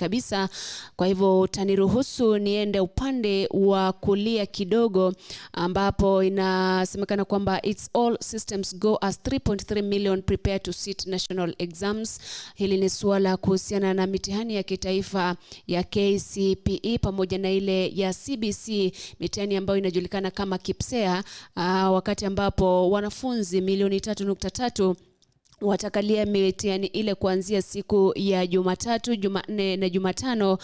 kabisa. Kwa hivyo utaniruhusu niende upande wa kulia kidogo, ambapo inasemekana kwamba it's all systems go as 3.3 million prepare to sit national exams. Hili ni suala kuhusiana na mitihani ya kitaifa ya KCPE pamoja na ile ya CBC, mitihani ambayo inajulikana kama KPSEA, wakati ambapo wanafunzi milioni 3.3 watakalia mitihani ile kuanzia siku ya Jumatatu, Jumanne na Jumatano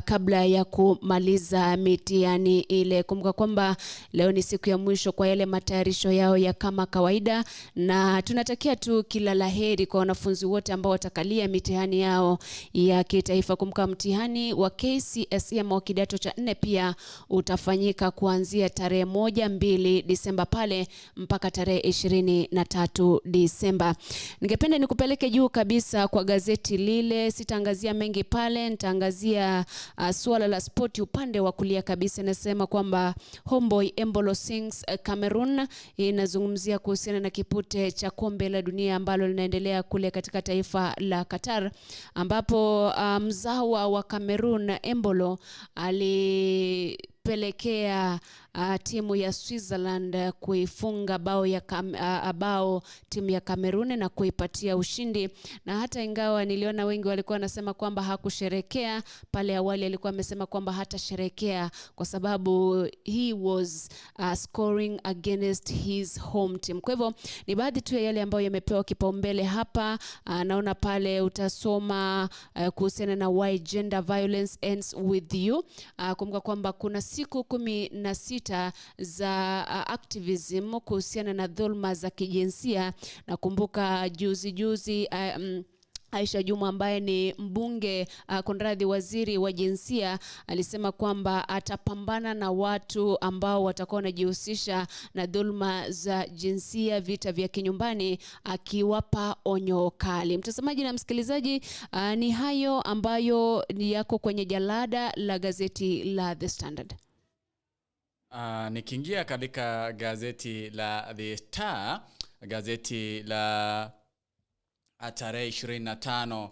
kabla ya kumaliza mitihani ile. Kumbuka kwamba leo ni siku ya mwisho kwa yale matayarisho yao ya kama kawaida, na tunatakia tu kila laheri kwa wanafunzi wote ambao watakalia mitihani yao ya kitaifa. Kumbuka mtihani wa KCSE ama wa kidato cha nne pia utafanyika kuanzia tarehe 1, 2 Disemba pale mpaka tarehe 23 Disemba. Ningependa nikupeleke juu kabisa kwa gazeti lile, sitaangazia mengi pale, nitaangazia suala la spoti upande wa kulia kabisa. Inasema kwamba Homeboy Embolo sings Cameroon. Hii inazungumzia kuhusiana na kipute cha kombe la dunia ambalo linaendelea kule katika taifa la Qatar, ambapo mzawa wa Cameroon Embolo alipelekea timu ya Switzerland kuifunga bao timu ya Cameroon na kuipatia ushindi. Na hata ingawa niliona wengi walikuwa wanasema kwamba hakusherekea pale awali, alikuwa amesema kwamba hatasherekea kwa sababu he was scoring against his home team. Kwa hivyo ni baadhi tu ya yale ambayo yamepewa kipaumbele hapa. Naona pale utasoma kuhusiana na why gender violence ends with you. Kumbuka kwamba kuna siku 16 za activism kuhusiana na dhulma za kijinsia. Nakumbuka juzi juzi Aisha Juma ambaye ni mbunge kunradhi, waziri wa jinsia alisema kwamba atapambana na watu ambao watakuwa wanajihusisha na dhulma za jinsia, vita vya kinyumbani, akiwapa onyo kali. Mtazamaji na msikilizaji, ni hayo ambayo ni yako kwenye jalada la gazeti la The Standard. Nikiingia katika gazeti la The Star, gazeti la tarehe 25